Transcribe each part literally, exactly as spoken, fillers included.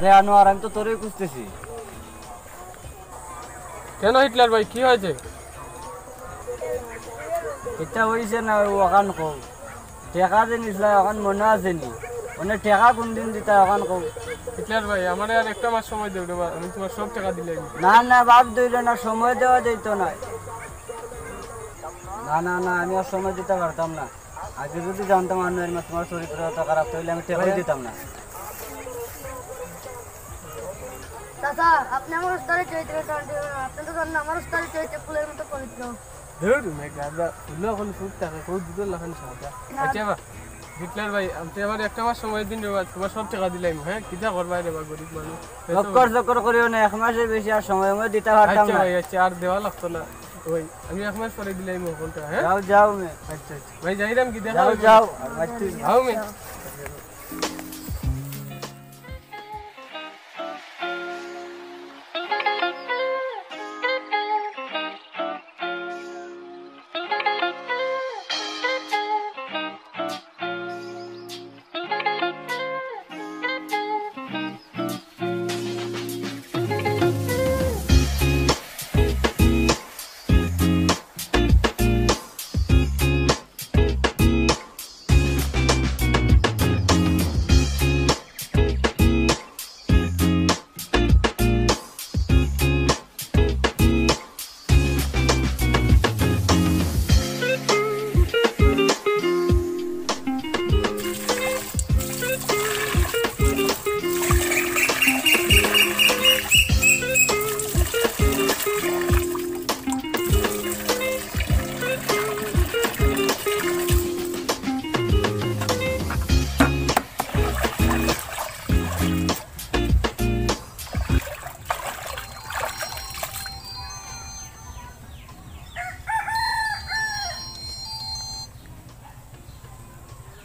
রে আনোয়ার, আমি তো তোরেই খুঁজতেছি। কেন হিটলার ভাই, কি হয়েছে? এটা হইছে না, অখান কও। টেকা যে নিছলায়, অখান মনো আছে নি? মানে টেকা কোন দিন দিতায়, অখান কও। হিটলার ভাই, আমারে আর একটা মাস সময় দেও রে বা, আমি তুমার সব টেকা দিলাইমু। না, না, বাদ দিলে না, সময় দেওয়া যাইতো না। না, না, না, আমি আর সময় দিতাম পারতাম না। আগে যদি জানতাম আনোয়ার মিয়া তুমার চরিত্র অত খারাপ, তাইলে আমি টেকাই দিতাম না। চাচা, আপনি আমার উস্তাদের চরিত্র টান দিবেন না। আপনি তো জানেন আমার উস্তাদের চরিত্র ফুলের মতো পবিত্র। ধুর, মে গাদা, ফুল অখন ফুট থাকে, কই দুধর লাখান সাদা। না। আচ্ছা বা, হিটলার ভাই, আপনি আমারে একটা মাস সময় দিন রে বা, তুমার সব টেকা দিলাইমু, হ্যাঁ? কিতা করবায় রে বা, গরিব মানুষ। চক্কর চক্কর করিও না, এক মাসের বেশি আর সময় আমি দিতাম পারতাম না। আচ্ছা ভাই, আচ্ছা, আর দেওয়া লাগতো না। ওই, আমি এক মাস পরে দিলাইমু অখন টেকা, হ্যাঁ? যাও, যাও মে। আচ্ছা, আচ্ছা। ভাই, যাইরাম কি? দেখা যাও, অইবো। যাও। আর মারতে আও মে।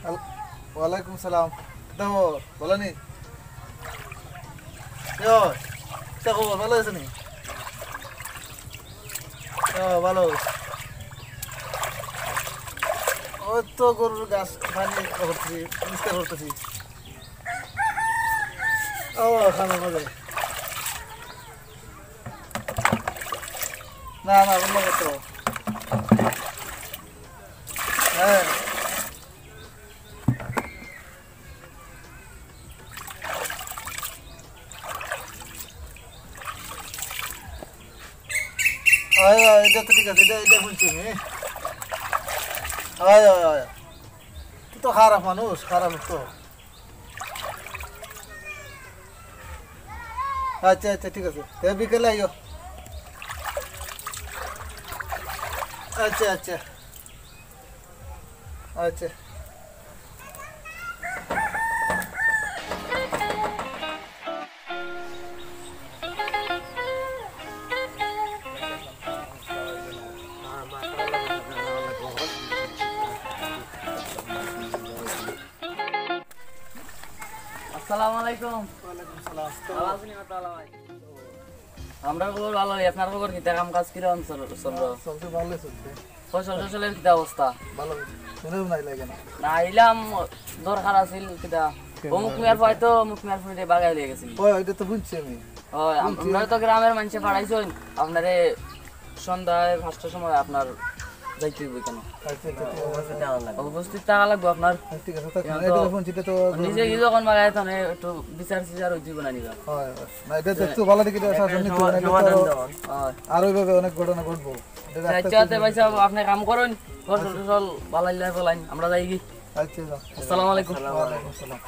আল-, ওয়ালাইকুম সালাম। কিতা খবর? ভালা নি? কিতা খবর? ভালা আছো নি? ও, ভালা। ওই তো গরুর ঘাস পানি করতেছি, পরিষ্কার করতেছি। ও, খানা খাবে। না, না, অন্য করতে হবে। হ্যাঁ। অয়, অয়, ইটা তো ঠিক আছে, ইটা, ইটা বুঝছি আমি। অয়, অয়, অয়। তুই তো খারাপ মানুষ, খারাপ তো। আচ্ছা, আচ্ছা, ঠিক আছে। তে বিকেলে আইও। আচ্ছা, আচ্ছা। আচ্ছা। আসসালামু আলাইকুম। ওয়ালাইকুম সালাম। ভালা আছইন নি, মাতালা ভাই? আমরার খবর ভালা, আপনার খবর কিতা? কাম কাজ কিরকম চল-, চললো? চলতে ভালা চলতে। ফসল টসলের কিতা অবস্থা? ভালা। মনে নাই লাগে না। না, আইলাম, দরকার আছিল কিতা। কেন? অমুক মিয়ার ভাই তো অমুক মিয়ার ফুড়িরে বাগাই লইয়া গেছে। ওই, ওইটা তো বুঝছি আমি। ওই, আম-, বুঝছি। আমরারে তো গ্রামের মানষে পাঠাইছইন, আপনারে সন্ধ্যায় পাঁচটার সময় আপনার যাইতে অইবো কেন? আচ্ছা, আচ্ছা, ঠিক আছে। উপস্থিত থাকা লাগবো। উপস্থিত থাকা লাগবো আপনার। আচ্ছা, ঠিক আছে, থাক, কেন এটা তো তো ফোন, সেটা তো নিজে কি যখন বাগায় তখন একটু বিচার সিচার অইতে অইবো না নিবা? হয়, হয়। না, এটা তো একটু ভালা দেখি, এটা একটা শাসন নিতে সমাধান হবে, না, এটা তো দেওয়া। হয়। আর ওইভাবে অনেক ঘটনা ঘটবো। এটা আচ্ছা, রাখতে আচ্ছা, হবে। ভাই সাহেব, আপনি কাম করুন, ফসল আচ্ছা। টসল বালাইলে বলাইন, আমরা যাই কি? আচ্ছা, যাও। আসসালামু আলাইকুম। ওয়ালাইকুম আসসালাম।